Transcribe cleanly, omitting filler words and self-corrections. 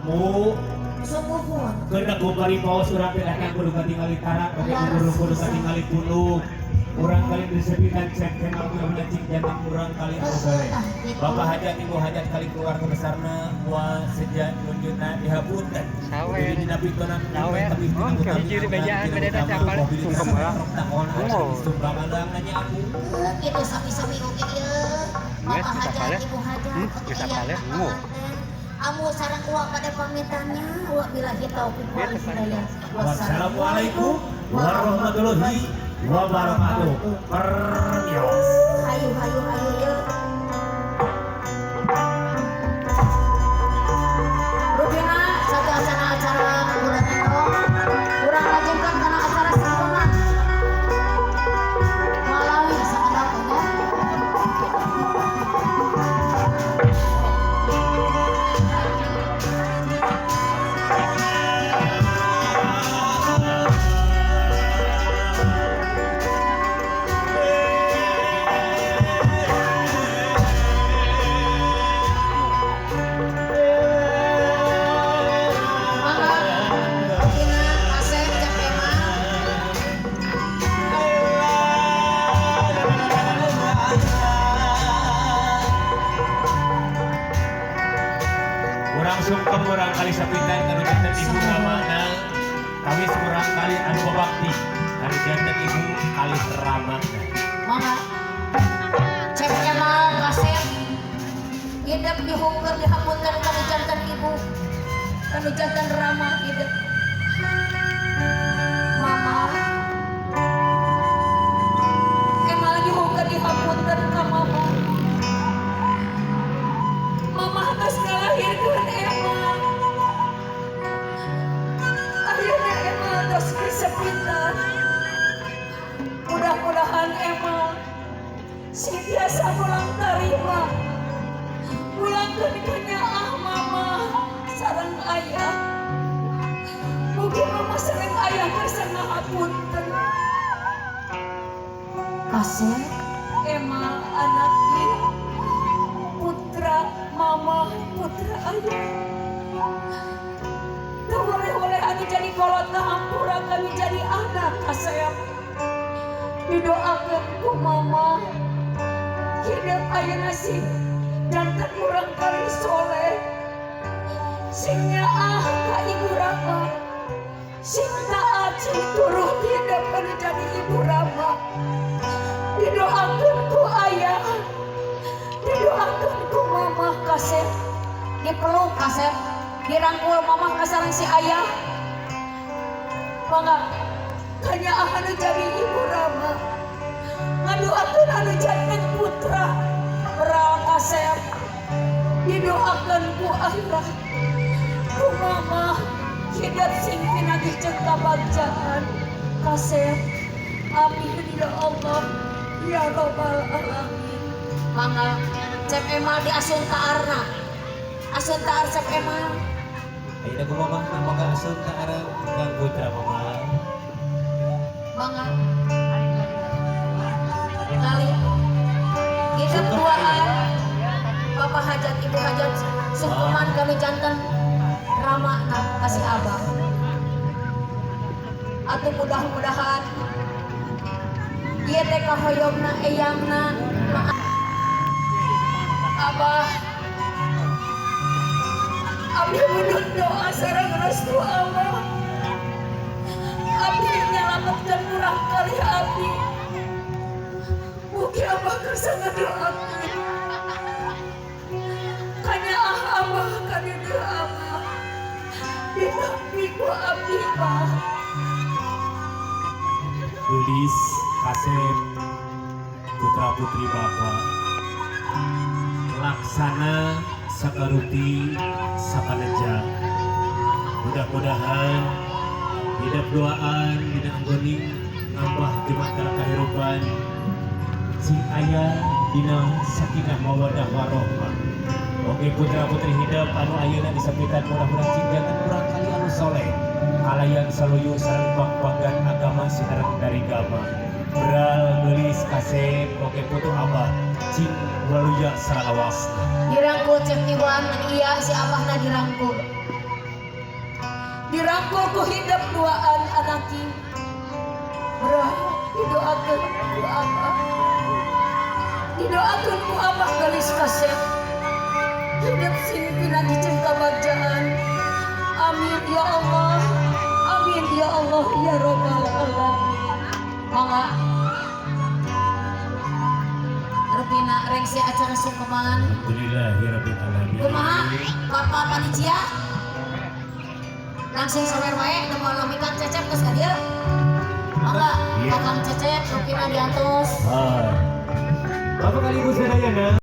Mu Sumuhun. Keuna kumpari paos urang teh datang kudu katingali tarak, oge kudu kudu katingali punuk. Urang kali disepitan cek kenal mudah-mudahan cing janten urang kali anu soleh. Bapak hajat ibu hajat kali keluarga besarna wa seja nunjuna dihapunten. Sawer. Jadi dina pitona Sawer. tapi Oh, hiji di bejaan bedana siapa? Sungkem heula. Oh. Sumbangan nanya aku. Gitu sami-sami oge ieu. Geus, Bapak bisa hajat pale. ibu hajat oge Bisa iya, pale. panganten. Amu sareng uak pada pamitannya wa billahi taufiq wal hidayah. Wassalamualaikum warahmatullahi wabarakatuh. Permios. Hayu hayu hayu yeuh. Rupina satu acara acara bulan itu urang lanjutkan karena acara sungkeman Malawi sakedap nya. Mangga Rupina Asep Cep Eman. Urang sungkem urang kali sapitan kanu janten ibu ramana. Kawis urang kali anu babakti kanu janten ibu kali ramana. Mangga Cep Emal kasep hidup dihungker dihapunten kanu janten ibu kanu janten rama hidup mama Emal dihungker dihapunten ka mama. Mama geus ngalahirkeun Emal, ayeuna Emal tos disepitan. Mudah-mudahan Emal sing biasa mulang tarima mulangkeun kanyaah mama sareng ayah. Mugi mama sareng ayah kersa ngahapunten. Kasep Emal anak ieu putra mama putra ayah. Teu boleh-boleh anu jadi kolot ngahampura kami jadi anak. Kasep didoakeun ku mama hidup ayeuna sing janten murang kali soleh, sing nyaah ka ibu rama, sing taat sing turut hidup anu jadi ibu rama. Didoakeun ku ayah, didoakeun ku mama. Kasep dipeluk, kasep dirangkul mama kasareng si ayah. Mangga kanyaah anu jadi ibu rama ngadoakeun anu janten putra Ral kasep didoakeun ku ayah ku mama hidup sing pinagih jeung kabagjaan. Kasep amin ya Allah ya Robbal alamin. Mangga Cep Emal diasun taarna, asun taar Cep Emal. Ayeuna kumaha mama mangga asun ka arah Kang Putra mama. Mangga kali hidup duaan bapak hajat ibu hajat sungkeman kami janten rama na kasih abah. Atau mudah-mudahan ieu teh kahoyongna eyangna abah. Abdi mundut doa sareng restu Allah. Abdi nyalametkeun murang kali abdi. Mugi abah kersa ngadoakeun kanyaah abah ka dieu abah ditampi ku abdi mah. Gelis kasep putra putri bapak laksana sakarupi sakaneja. Mudah-mudahan hidup doaan dina anggoning nambah jumatar kahirupan sing aya dina sakinah mawadah warohmah. Oke putra putri hidup anu ayeuna disapitan mudah-mudahan cing janten urang kali anu soleh kalayan saluyu sareng bangbagan agama sinareng dari gama. Beral geulis kasep oke putu abah cing waluya salawasna. Dirangkul Cep Iwan iya si abahna dirangkul. Kapungkur ku hidep duaan anaki. Berah didoakeun ku Abah. Didoakeun ku Abah galis kasep. Hidep sing pinanggih jeung kabagjaan. Amin ya Allah. Amin ya Allah ya Rabbal alamin. Mangga. Rupina rengse acara sungkeman. Alhamdulillahirabbil alamin. Kumaha Bapak panitia? Langsung sawer wae nu moal lami Kang Cecep geus ka dieu. Mangga. Iya. Kakang Cecep rupina diantos. Ah. Bapak kali Ibu sadayana.